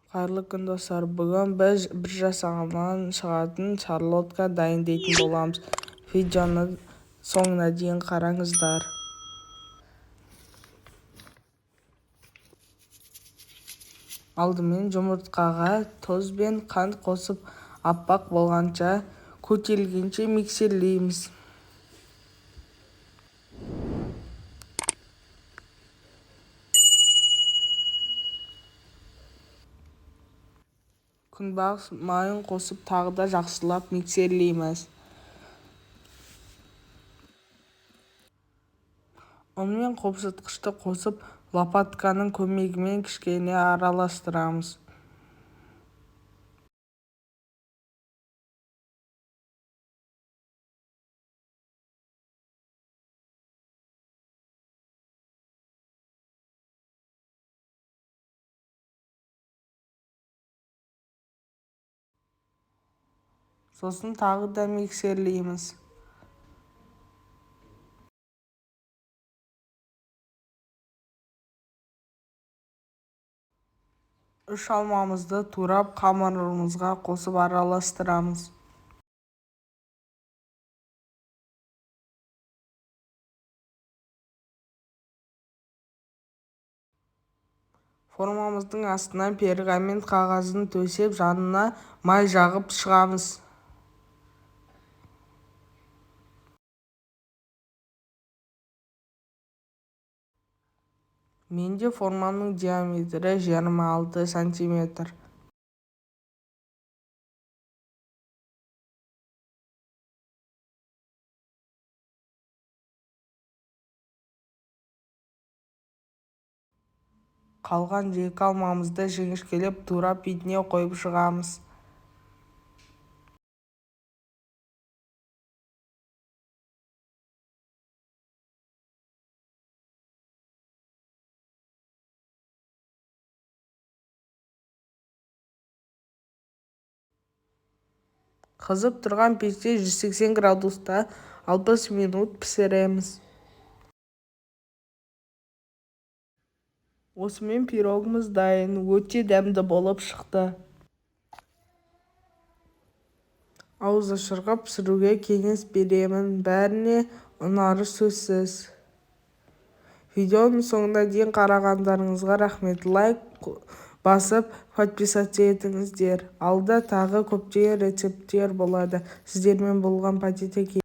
Қайырлы күн, достар! Бүгін біз бір жасағаннан шығатын шарлотка дайындайтын боламыз. Видеоны соңына дейін қараңыздар. Алдымен жұмыртқаға тұз бен қант қосып, аппақ болғанша, көтерілгенше миксерлейміз. Күнбағыс майын қосып, тағы да жақсылап миксерлейміз. Ұн мен қопсытқышты қосып, лопатканың көмегімен кішкене араластырамыз. Сосын тағы да миксерлейміз. 3 алмамызды турап, қамырымызға қосып араластырамыз. Формамыздың астына пергамент қағазын төсеп, жанына май жағып шығамыз. Менде формамның диаметрі 26 сантиметр. Қалған 2 алмамызды жіңішкелеп турап, бетіне қойып шығамыз. Қызып тұрған пеште 180 градуста 60 минут пісіреміз. Осымен пирогымыз дайын, өте дәмді болып шықты. Ауызашарға пісіруге кеңес беремін, бәріне ұнары сөзсіз. Видеоның соңына дейін қарағандарыңызға рахмет. Лайк басып, подписаться етіңіздер. Алда тағы көптеген рецепттер болады. Сіздермен болған Патита.